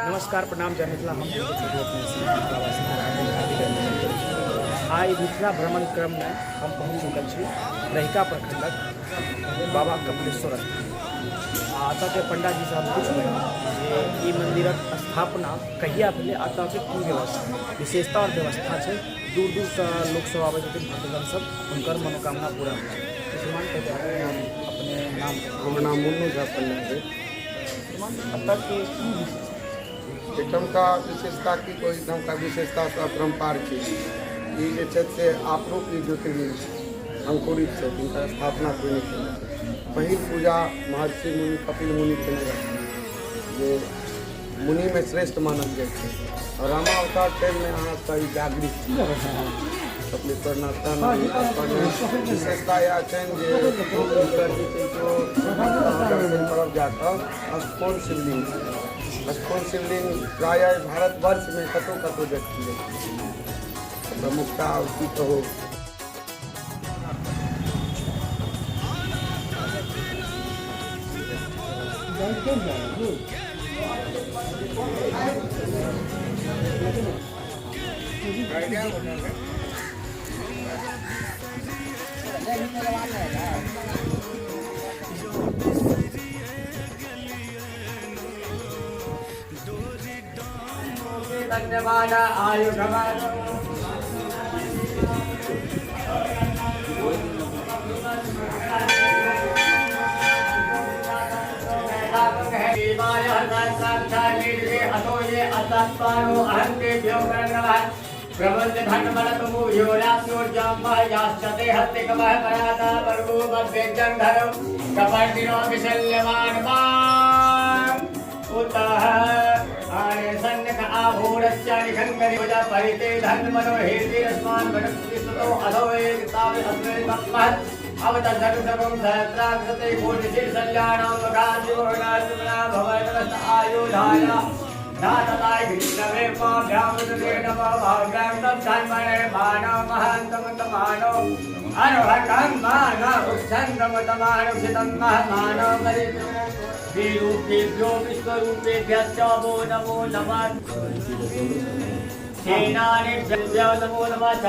नमस्कार, प्रणाम, जय मिथिला। हम अपने मिथिलावासी हार्दिक हार्दिक अभिनंदन करै छी। आइ मिथिला भ्रमण क्रममे हम पहुँच चुकल छी रहिका प्रखंडक बाबा कपिलेश्वर स्थान आ एतऽके पंडाजीसँ हम पुछबै जे ई मन्दिरक स्थापना कहिया भेलै आ एतऽके की व्यवस्था, विशेषता आओर व्यवस्था छै। दूर दूरसँ लोकसभ आबै छथिन, भक्तगण सब, हुनकर मनोकामना पूरा होइ छै। श्रीमान, पहिले अपने नाम? हमर नाम मुन्नू झा पन्ना भेल। श्रीमान, एतऽके की विशेषता? एहिठामका विशेषता की कहू, एहिठामका विशेषता तऽ अपरम्पार छै। ई जे छथि से आपरूप ई ज्योतिर्लिंग छै, अंकुरित छै, हिनकर स्थापना कोइ नहि केने छै। पहिल पूजा महर्षि मुनि कपिल मुनि केने रहथिन, जे मुनिमे श्रेष्ठ मानल जाइ छै। आओर रामावतार टाइममे अहाँके ई जागृत छै कपिलेश्वर नाथ स्थान। विशेषता इएह छनि जे हुनकर जे छै से दर्शन करब जाकऽ अष्टकोण शिवलिंग छै। अष्टकोण शिवलिंग प्रायः भारतवर्षमे कतहु कतहु देखल जाइ छै। प्रमुखता आओर की कहू। धन्यवाद आयु। नमो नमः। सेनानिभ्यो नमो नमः।